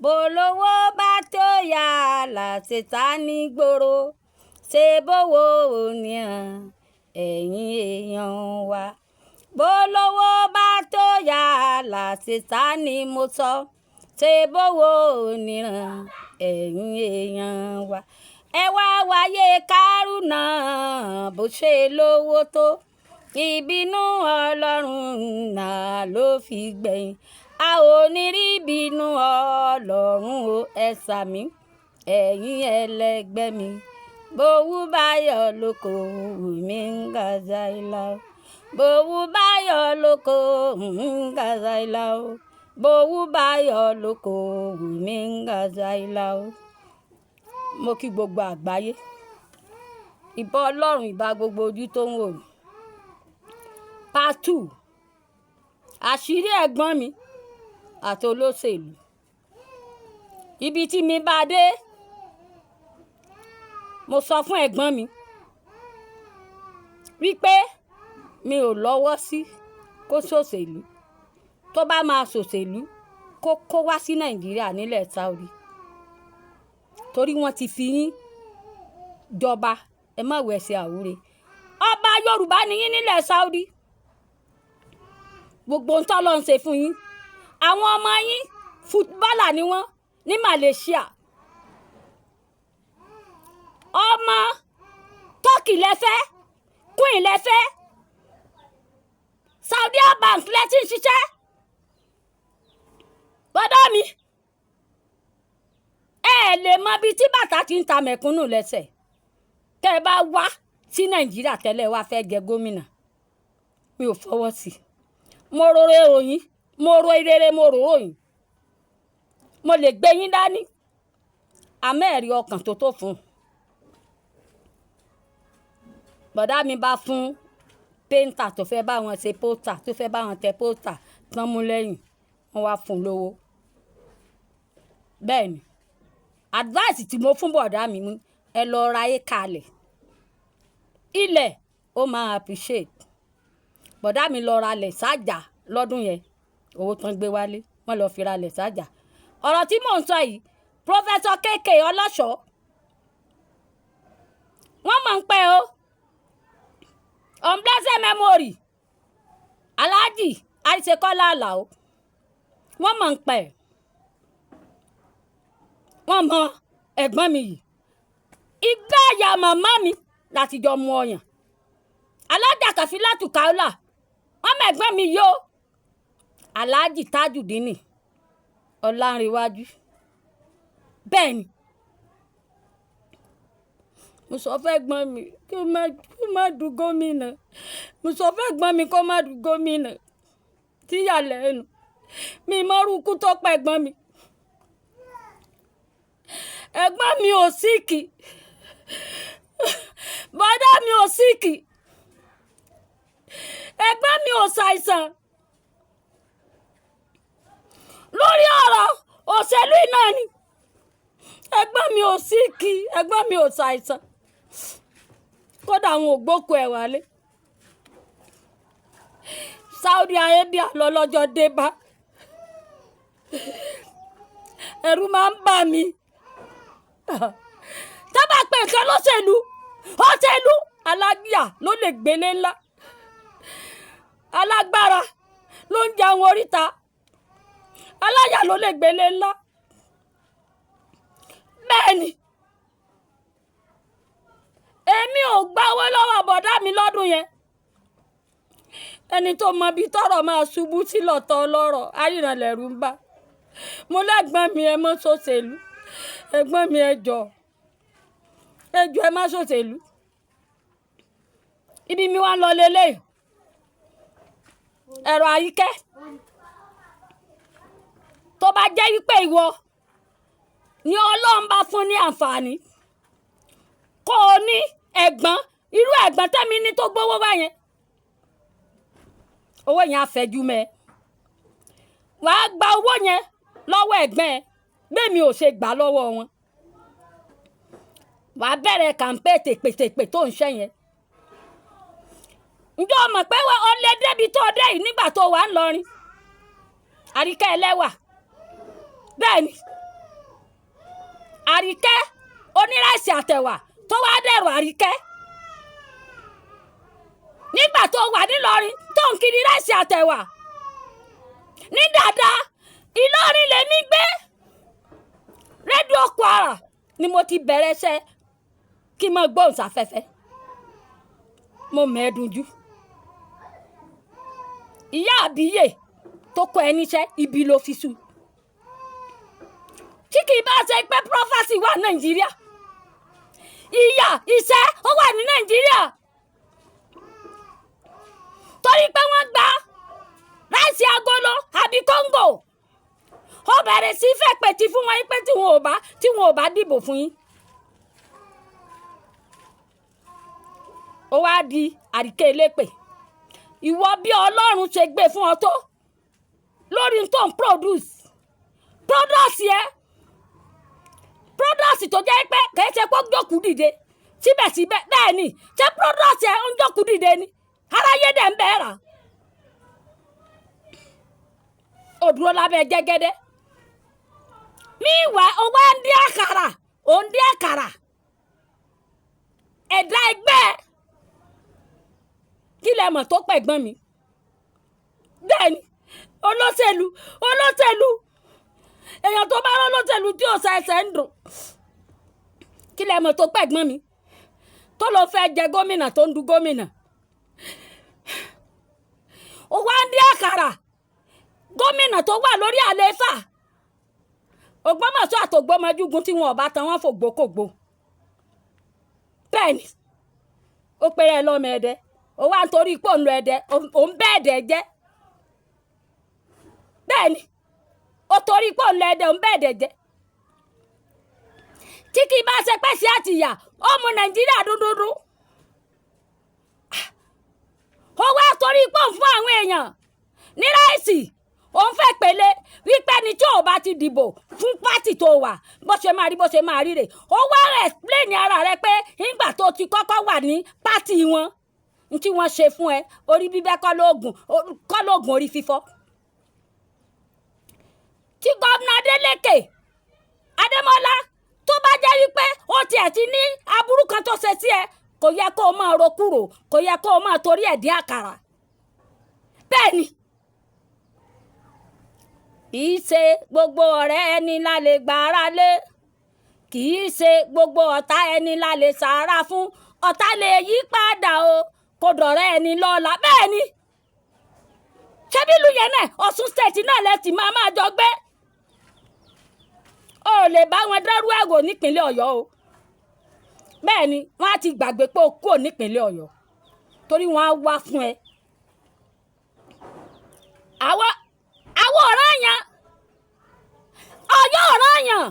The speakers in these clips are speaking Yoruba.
Bólówó bá tó yà làṣetá ní gbòòrò, ṣe bówó níran ẹ̀yin èèyàn wa. Bólówó bá tó yà làṣetá ní mo sọ, ṣe bówó níran ẹ̀yin èèyàn wa. Ẹ wá wáyé kárùnà bó ṣe lówó tó, ìbínú Ọlọ́run náà ló fi gbẹ̀yìn. A ò ní rí ìbínú Ọlọ́run o, ẹ sàmí ẹ̀yin ẹlẹgbẹ́ mi. Bówú báyọ̀ lóko mi ń gaza ilá o. Bówú báyọ̀ lóko ń gaza ilá o. Bówú báyọ̀ lóko mi ń gaza ilá o. Mo kí gbogbo àgbáyé. Ìbà Ọlọ́run, ìbà gbogbo ojú tó ń wò mí. Part two. Àṣírí ẹ̀gbọ́n mi àti olóṣèlú. Ibi tí mi bá dé, mo sọ fún ẹ̀gbọ́n mi wípé mi ò lọ́wọ́ sí kó ṣòṣèlú. Tó bá máa ṣòṣèlú, kó kó wá sí Nàìjíríà nílẹ̀ Saudi. Torí wọ́n ti fi yín jọba, ẹ má wẹ̀ ṣe àwúre. Ọba Yorùbá ni yín nílẹ̀ Saudi. Gbogbo ohun tó lọ ń ṣe fún yín. Àwọn ọmọ yín fútbọ́là ni wọ́n ní Malaysia. Ọmọ Turkey lẹ́fẹ́, Queen lẹ́fẹ́, Saudi Bank lẹ ti ń ṣiṣẹ́. Bọ́dá mi, ẹ lè mọ ibi tí bàtà ti ń ta mẹ̀kúnnù lẹ́sẹ̀. Tẹ́ ẹ bá wá sí Nàìjíríà tẹ́lẹ̀ wá fẹ́ jẹ gómìnà, mi ò fọwọ́ sí i. Mo ro ìròyìn, mo ro ìrere, mo rò òyìn. Mo lè gbé yín dání. Àmọ́ ẹ̀rí ọkàn tó tó fún un. Bọ̀dá mi bá fún péńtà tó fẹ́ bá wọn ṣe pósítà, tó fẹ́ bá wọn tẹ pósítà tán mú lẹ́yìn, wọ́n wá fún un lówó. Bẹ́ẹ̀ ni, advice tí mo fún bọ̀dá mi mú, ẹ lọ ra éka ilẹ̀. Ilẹ̀ ó máa appreciate. Bọ̀dá mi lọ ra ilẹ̀ sájà lọ́dún yẹn, owó tán gbé wálé, wọ́n lọ fi ra ilẹ̀ sájà. Ọ̀rọ̀ tí mò ń sọ yìí, Professor KK Ọlọ́ṣọ́, wọ́n mọ̀ ń pẹ́ o. On blessed memory, Alhaji Arisekola Alao, wọ́n mọ̀ ń pẹ́. Wọ́n mọ ẹ̀gbọ́n mi yìí. Igbá ìyá màmá mi láti jọ mu ọyàn. Alhaja Kafilatu Kaula, wọ́n mọ ẹ̀gbọ́n mi yìí o. Alhaji Tajudeen Ọlánrewájú. Bẹ́ẹ̀ ni, mo sọ fún ẹ̀gbọ́n mi kí ó má du gómìnà. Mo sọ fún ẹ̀gbọ́n mi kó má du gómìnà. Tí ìyàlẹ́nu, mi mọ irú ikú tó pa ẹ̀gbọ́n mi. Ẹ̀gbọ́n mi ò síìkì. Bọ̀dá mi ò síìkì. Ẹ̀gbọ́n mi ò ṣàìsàn. Lórí ọ̀rọ̀ òṣèlú iná ni. Ẹ̀gbọ́n mi ò síìkì, ẹ̀gbọ́n mi ò ṣàìsàn. Kódà àwọn ògbókù ẹ̀ wálé. Saudi Arabia lọ lọ́jọ́ dé bá. Ẹ̀rù máa ń bà mí. Tá bá pè nǹkan lóṣèlú, òṣèlú alágbíà ló lè gbélé ńlá. Alágbára ló ń jẹun oríta. Aláyà ló lè gbélé ńlá. Bẹ́ẹ̀ ni, èmi ò gba owó lọ́wọ́ bọ̀dá mi lọ́dún yẹn. Ẹni tó mọ ibi tọ́rọ̀ máa ṣubú sí lọ́tọ̀ ọlọ́rọ̀, àríran lẹ̀rù ń bà. Mo lẹ́gbọ́n mi, ẹ má ṣòṣèlú. Ẹ̀gbọ́n mi, ẹ jọ̀ọ́, ẹ jọ̀ọ́, ẹ má ṣòṣèlú. Ibi mi wá ń lọ lélẹ̀. Ẹ̀rọ àyíkẹ́. Tó bá jẹ́ wípé ìwọ ni Ọlọ́run bá fún ní àǹfààní, kó o ní ẹ̀gbọ́n, irú ẹ̀gbọ́n tẹ́mi ní tó gbówó wá yẹn. Owó yẹn á fẹjú mẹ́. Wà á gba owó yẹn lọ́wọ́ ẹ̀gbọ́n ẹ, bí èmi ò ṣe gbà lọ́wọ́ wọn. Wà á bẹ̀rẹ̀ campaign tèpètèpè tó ń ṣe yẹn. Ǹjẹ́ o mọ̀ pé o lè débi tó dé yìí nígbà tó wà ń lọrin? Àríkẹ́ ẹlẹ́wà. Bẹ́ẹ̀ ni, Àríkẹ́ onírẹsì àtẹ̀wà tó wá dẹ̀rọ̀ Àríkẹ́ nígbà tó wà nílọrin tó ń kiri rẹsì àtẹ̀wà ní dàda. Ìlọrin lèmi gbé, rédíò Kwara ni mo ti bẹ̀rẹ̀ iṣẹ́ kí n máa gbóhùn sáfẹ́fẹ́. Mo mẹ́ẹ̀ẹ́dúnjú ìyá àbíyè tó kọ́ ẹ níṣẹ́ ibi ló fi sùn, tí kì í bá ṣe pé prophecy wà Nàìjíríà, ìyà ìṣẹ́ ó wà ní Nàìjíríà, torí pé wọ́n gba ráìsì agolo àbí kóńgò, ó bẹ̀rẹ̀ sí fẹ́ pẹ̀tì fún wọn pé tí wọn ò bá dìbò fún yín. Ó wá di àríkè elépè. Ìwọ, bí Ọlọ́run ṣe gbé fún ọ tó lórí tó ń produce produce yẹ produce tó jẹ́ pé kìí ṣe pé ó jókòó dìde síbẹ̀síbẹ̀, bẹ́ẹ̀ ni ṣé produce ẹ ń jókòó dìde ni, aráyé dẹ̀ ń bẹ́ẹ̀ rà. Ó dúró lábẹ́ jẹ́gẹ́dẹ́ míwàá, ó wá ń dín àkàrà, ó ń dín àkàrà ẹ̀dá ẹgbẹ́. Kí lẹ mọ̀ tó pẹ̀gbọ́n mi? Bẹ́ẹ̀ ni, olóṣèlú, olóṣèlú, èèyàn tó bá rán olóṣèlú tí ò sa ẹsẹ̀ ń dùn. Kí lẹ mọ̀ tó pẹ̀gbọ́n mi tó lọ fẹ́ jẹ gómìnà, tó ń du gómìnà? Ó wá ń dín àkàrà gómìnà tó wà lórí àlééfà. Ògbómọ̀ṣọ́ àtògbómọjúgun tí wọn ò bá tan wọn fògbókògbó. Bẹ́ẹ̀ ni, ó péré ẹ lọ́mọ ẹ̀dẹ, ó wá ń torí pò ń lọ ẹ̀dẹ, ó ń bẹ́ ẹ̀dẹ jẹ́. Bẹ́ẹ̀ ni, ó torí pò ń lọ ẹ̀dẹ, ó ń bẹ́ ẹ̀dẹ jẹ́. Tí kì í bá ṣe pẹ́sì àtìyà, ó mú Nàìjíríà dúdúdú. Ó wá torí pò ń fún àwọn èèyàn ní ráìsì, òun fẹ́ pèlè wípé ẹni tí ò bá ti dìbò fún pátì tó wà, bó ṣe máa rí, bó ṣe máa rí rè. Ó wá explain ara rẹ pé nígbà tó ti kọ́kọ́ wà ní pátì wọn, n tí wọ́n ṣe fún ẹ, orí bíbẹ́ kọ́ lóògùn, kọ́ lóògùn orí fífọ́. Tí gómìnà Adeleke Adémọ́lá tó bá jẹ́ wípé ó tiẹ̀ ti ní aburú kan tó ṣe sí ẹ, kò yẹ kó o máa ro kúrò, kò yẹ kó o máa torí ẹ̀ dín àkàrà. Bẹ́ẹ̀ ni, kì í ṣe gbogbo ọ̀rẹ́ ẹni la lè gbà ara lé, kì í ṣe gbogbo ọ̀tá ẹni la lè sàárà fún. Ọ̀tá lè yí padà o, kò dọ̀rẹ́ ẹni lọ́la. Bẹ́ẹ̀ ni, ṣebí ìlú yẹn náà, Ọ̀ṣun State náà lẹ ti máa máa jọ gbé. O ò lè bá wọn dárú ẹ̀wò nípínlẹ̀ Ọ̀yọ́ o. Bẹ́ẹ̀ ni, wọ́n á ti gbàgbé pé o kúrò nípínlẹ̀ Ọ̀yọ́, torí wọ́n á wá fún ẹ. Àwọn ọ̀ràn yẹn, Ọ̀yọ́ ọ̀ràn yẹn,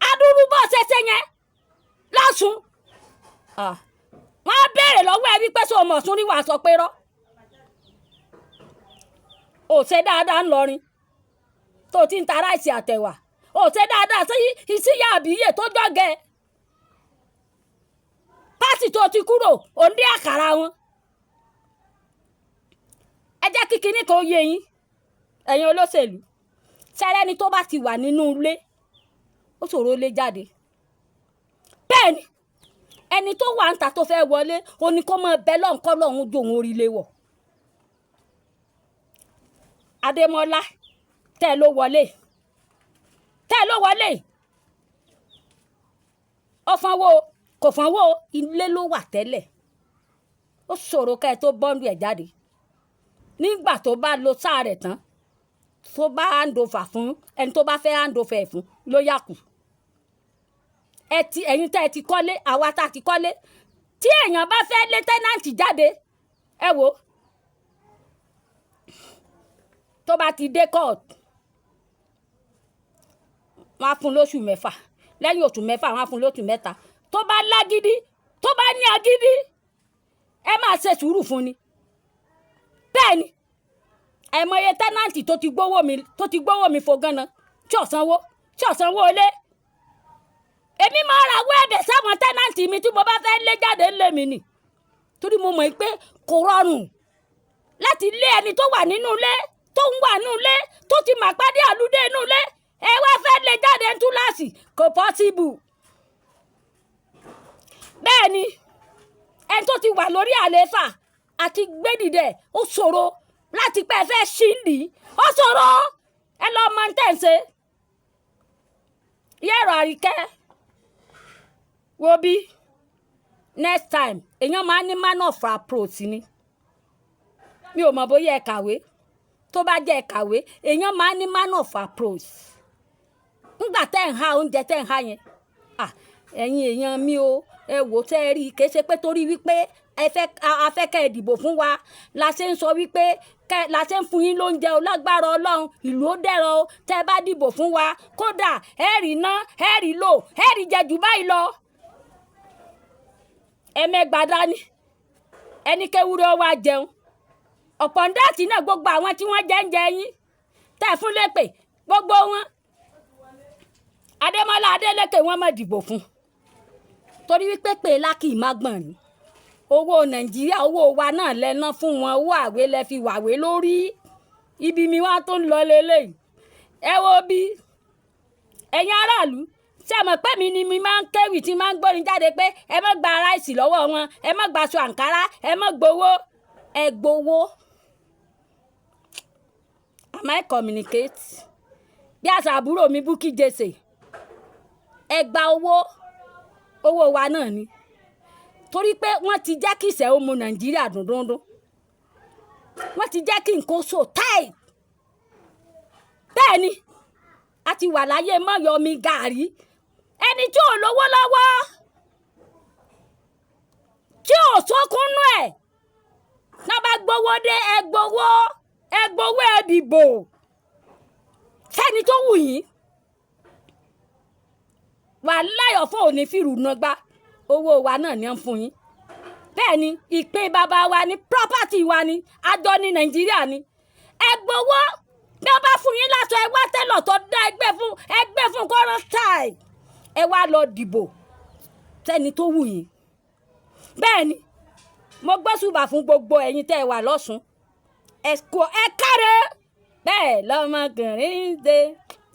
adúrú bọ́ ṣẹṣẹ yẹn lọ́sùn, wọ́n á béèrè lọ́wọ́ ẹ wípé ṣé o mọ̀ Ọ̀ṣun rí, wàá sọ pé rọ́ ò ṣe dáadáa ńlọrin tó ti ń ta ráìsì àtẹ̀wà, ò ṣe dáadáa sí ìsíyà àbíyè tó jọ́gẹ̀ pásì tó ti kúrò, ò ń dín àkàrà wọn. Ẹ jẹ́ kí kinní kan yé yín, ẹ̀yin olóṣèlú. Sẹ́rẹ́ni tó bá ti wà nínú ilé, ó ṣòro lé jáde. Bẹ́ẹ̀ ni, ẹni tó wà ń ta tó fẹ́ wọlé, ó ní kó máa bẹ lọ́hùn kọ́ lọ́hùn jòun orílẹ̀ wọ̀. Adémọ́lá tẹ́ ló wọlé, tẹ́ ló wọlé, ó fọ́nwó, kò fọ́nwó, ilé ló wà tẹ́lẹ̀. Ó ṣòro ká ẹ tó bọ́ǹdù ẹ̀ jáde. Nígbà tó bá lo sáà rẹ̀ tán, tó bá handover fún ẹni tó bá fẹ́ handover ẹ̀ fún ló yà kù. Ẹ ti ẹ̀yin tẹ́ ẹ ti kọ́lé, àwa tá a ti kọ́lé, tí èèyàn bá fẹ́ lé tenant jáde, ẹ wò, tó bá ti dé court, wọ́n á fún lóṣù 6. Lẹ́yìn oṣù 6, wọ́n á fún lóṣù 3. Tó bá lágídí, tó bá ní agídí, ẹ máa ṣe sùúrù fún ni. Bẹ́ẹ̀ ni, àìmọye tenant tó ti gbówó mi, tó ti gbówó mi fo gánà, tí ò sanwó, tí ò sanwó ilé. Èmi máa ra owó ẹ̀bẹ̀ sáwọn tenant mi tí mo bá fẹ́ lé jáde ńlé mi nì, torí mo mọ̀ pé kò rọrùn láti lé ẹni tó wà nínú ilé, tó ń wà nínú ilé, tó ti mà pàdé àlùdé inú ilé. Ẹ wá fẹ́ lé jáde ń túláàsì, kò possible. Bẹ́ẹ̀ ni, ẹni tó ti wà lórí àlééfà àti gbédìdẹ̀, ó ṣòro láti pẹ́ fẹ́ ṣí ní, ó ṣòro. Ẹ lọ mọ ní tẹ̀sẹ̀. Yẹ̀rọ Àríkẹ́, wo bí, next time, èèyàn máa ní man of approach ni. Mi ò mọ̀ bóyá ẹ kàwé. Tó bá jẹ́ ẹ kàwé, èèyàn máa ní man of approach. Nígbà tẹ́ ń há oúnjẹ tẹ́ ń há yẹn, ah, ẹ̀yin èèyàn mi o, ẹ wò tẹ́ ẹ rí i, kì í ṣe pé torí wípé ẹ fẹ́ a fẹ́ kẹ́ ẹ dìbò fún wa la ṣe ń sọ wípé kẹ́ la ṣe ń fún yín lóúnjẹ o. Lágbára Ọlọ́run, ìlú ó dẹ̀rọ̀ o. Tẹ́ ẹ bá dìbò fún wa, kódà ẹ rí ná, ẹ rí lò, ẹ rí jẹ jù báyìí lọ. Ẹ mẹ́gbàá dání, ẹni kéwúrẹ́ wá jẹun ọ̀pọ̀ ń dàtí náà. Gbogbo àwọn tí wọ́n jẹ́ ń jẹ yín tẹ́ ẹ fún lépè, gbogbo wọn, Adémọ́lá Adélékè, wọ́n má dìbò fún, torí wípé pé lákì má gbọ̀n ni. Owó Nàìjíríà, owó wa náà lẹ́ná fún wọn. Owó àwé lẹ fi wàwé lórí. Ibi mi wá tó ń lọ lélẹ́yìí. Ẹ wo bí, ẹ̀yin aráàlú, ṣé ẹ mọ̀ pé mi ni mi máa ń kéwì tí máa ń gbórin jáde pé ẹ má gba rice lọ́wọ́ wọn, ẹ má gba aṣọ àǹkárá, ẹ má gbowó? Ẹ gbowó. Am I communicate? Bí àṣà àbúrò mi Bukky Jesse, ẹ gba owó. Owó wa náà ni, torí pé wọ́n ti jẹ́ kí ìṣẹ́ ó mu Nàìjíríà dúndúndún, wọ́n ti jẹ́ kí nǹkan so tight. Bẹ́ẹ̀ ni, a ti wà láyé mọ́yọ́mi gàrí. Ẹni tí ò lówó lọ́wọ́, tí ò sókúnnú ẹ̀ náà bá gbowó dé, ẹ gbowó, ẹ gbowó, ẹ dìbò fẹ́ni tó wù yín. Wà láyọ̀ fún òní fìrù nàgbà. Owó wa náà ni à ń fún yín. Bẹ́ẹ̀ ni, ìpín bàbá wa ní, property wa ní, àjọ ní Nàìjíríà ni. Ẹ gbowó. Bí wọ́n bá fún yín láṣọ, ẹ wá tẹ́lọ̀ tó dá ẹgbẹ́ fún, ẹgbẹ́ fún kọ́rọ́ style. Ẹ wá lọ dìbò sẹ́ni tó wù yín. Bẹ́ẹ̀ ni, mo gbóṣùbà fún gbogbo ẹ̀yin tẹ́ ẹ wà lọ́sùn. Ẹ kú, ẹ káre. Bẹ́ẹ̀ lọmọkùnrin ń ṣe,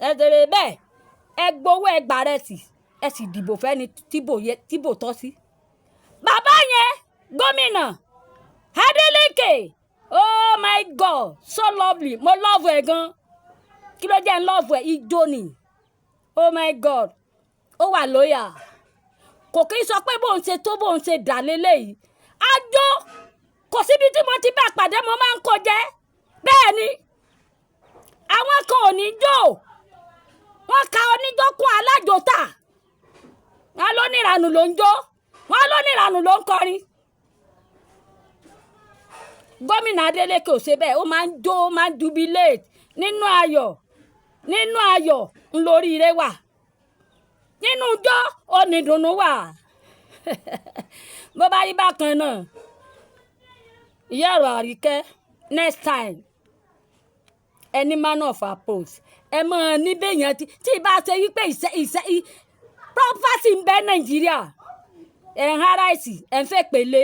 ẹ ṣeré bẹ́ẹ̀. Ẹ gbowó, ẹ gbà rẹ̀ sí, ẹ sì dìbò fẹ́ni tíbò tọ́ sí. Bàbá yẹn, gómìnà Adeleke, oh my God, so lovely. Mo love ẹ gan. Kí ló jẹ́ ń love ẹ? Ijó ni. Oh my God, ó wà lóyà, kò kí n sọ pé bóun ṣe tó, bóun ṣe dà lélẹ́yìí. Àjò kò síbi tí mo ti bá pàdé, mo máa ń kó jẹ. Bẹ́ẹ̀ ni, àwọn kan ò ní jó, wọ́n ka oníjó kún alájòta, wọn ló níranù ló ń jó, wọn ló níranù ló ń kọrin. Gómìnà Adeleke ò ṣe bẹ́ẹ̀. Ó máa ń jó, ó máa ń jubilate nínú ayọ̀. Nínú ayọ̀ ńlóríire wà, nínú ijó onídùnnú wà. Bó bá rí bákan náà, ìyá ọ̀rọ̀ Àríkẹ́, next time, ẹni man of approach, ẹ mọ̀ níbẹ̀ yẹn. Tí ì bá ṣe wípé ìṣe ìṣe property ń bẹ Nàìjíríà, ẹ̀ ń há rice, ẹ̀ ń fẹ́ pèlè,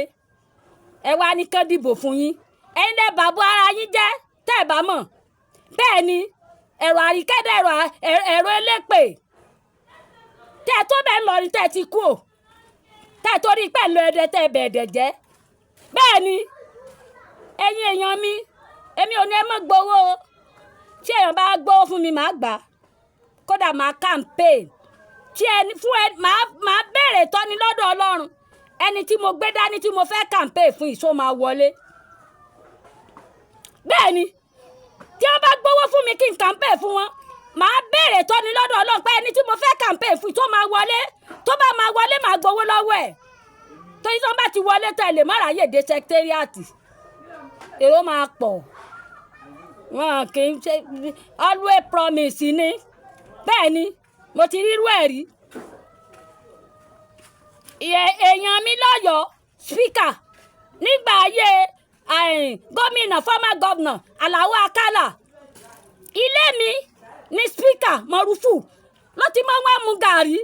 ẹ wá ní kán dìbò fún yín. Ẹ̀yin lẹ bàbá ara yín jẹ́ tẹ́ ẹ bá mọ̀. Bẹ́ẹ̀ ni, ẹ̀rọ Àríkẹ́ dẹ̀ ẹ̀rọ elépè tẹ́ ẹ tó bẹ́ẹ̀ lọ ní tẹ́ ẹ ti kú ò tẹ́ ẹ torí pẹ̀lú ẹ̀dẹ̀ tẹ́ ẹ bẹ̀ẹ̀dẹ̀ jẹ́. Bẹ́ẹ̀ ni, ẹ̀yin èèyàn mi, èmi ò ní ẹ má gbowó o. Tí èèyàn bá gbowó fún mi, màá gbà. Kódà màá campaign tí ẹni fún ẹ, màá béèrè tọ́ni lọ́dọ̀ Ọlọ́run, ẹni tí mo gbé dání tí mo fẹ́ campaign fún, ìṣó máa wọlé. Bẹ́ẹ̀ ni, tí wọ́n bá gbowó fún mi kí n campaign fún wọn, màá béèrè tọ́ni lọ́dọ̀ Ọlọ́run pé ẹni tí mo fẹ́ campaign fún tó máa wọlé. Tó bá máa wọlé, màá gbowó lọ́wọ́ ẹ̀, torí tí wọ́n bá ti wọlé tán, ẹ lè má ráyè dé secretariat, èrò máa pọ̀. Wọn kì í ṣe always promise ni. Bẹ́ẹ̀ ni, mo ti rírú ẹ̀ rí. Èèyàn mi lọ́yọ̀ọ́, speaker nígbà ayé gómìnà, former governor Alao Akala, ilé mi ní speaker Mọ̀rúfù ló ti máa ń wá mu gàrí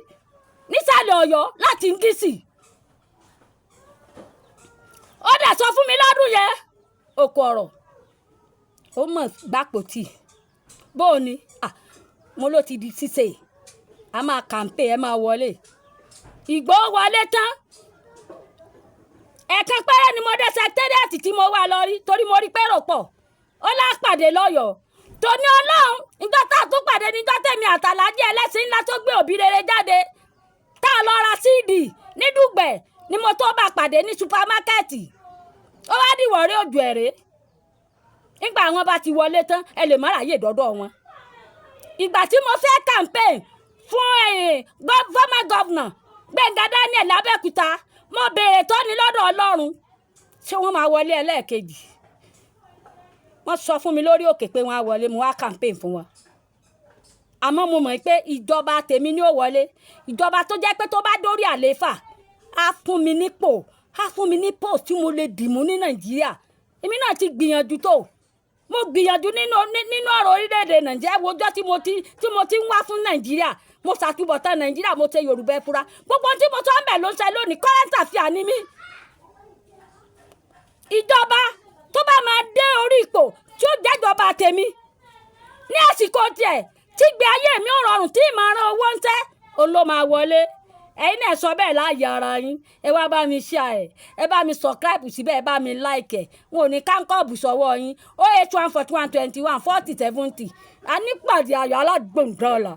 nísàlẹ̀ Ọ̀yọ́ láti Ngísì. Ó dẹ̀ sọ fún mi lọ́dún yẹn, òkú ọ̀rọ̀ ó mọ̀ gbapò tì bó o ní. Ah, mo ló ti di ṣíṣe. A máa campaign, ẹ máa wọlé. Ìgbòho wọlé tán, ẹ̀ẹ̀kan péré ni mo dé secretariat tí mo wà lọ rí, torí mo rí pé rò pọ̀. Ó lápàdé lọ́yọ̀ọ́ tóní Ọlọ́run. Ìjọ tá a tún pàdé níjọ́ tèmi àtàlájì ẹlẹ́sìn ńlá tó gbé òbí rere jáde, tá a lọ ra síìdì ní Dùgbẹ̀, ni mo tó bá pàdé ní supermarket. Ó wá dìwọ̀rí òjò ẹ̀rẹ́. Nígbà wọn bá ti wọlé tán, ẹ lè má ráyè dọ́dọ̀ wọn. Ìgbà tí mo fẹ́ campaign fún former governor Gbẹ̀ngà Daniel lábẹ́òkúta, mo béèrè tọ́ni lọ́dọ̀ Ọlọ́run, ṣé wọ́n máa wọlé ẹlẹ́ẹ̀kejì? Wọ́n sọ fún mi lórí òkè pé wọ́n á wọlé. Mo wá campaign fún wọn, àmọ́ mo mọ̀ pé ìjọba tèmi ni ó wọlé, ìjọba tó jẹ́ pé tó bá dórí àlééfà, á fún mi nípò, á fún mi ní post tí mo lè dìmú ní Nàìjíríà. Èmi náà ti gbìyànjú tó, mo gbìyànjú nínú ọ̀rọ̀ orílẹ̀-èdè Nàìjíríà. Wojọ́ tí mo ti ń wá fún Nàìjíríà, mo ṣàtúbọ̀tán Nàìjíríà, mo ṣe Yorùbá ẹ fura. Gbogbo tí mo sọ ń bẹ̀ ló ń ṣe lónìí. Current affair ni mí. Ìjọba tó bá máa dé orí ipò tí ó jẹ́jọba tèmi ní àsìkò tiẹ̀, tí gbé ayé mi ò rọrùn, tí ìmọ̀ràn owó ń tẹ́, òun ló máa wọlé. Ẹ̀yin náà sọ bẹ́ẹ̀ láàyè ara yín. Ẹ wá bá mi share ẹ̀, ẹ bá mi subscribe síbẹ̀, ẹ bá mi like ẹ̀. Wọn ò ní káńkọ́ọ̀bù sọ́wọ́ yín. 081 41 21 40 70. A ní pàdé ayọ̀ alágbòǹdọ́là.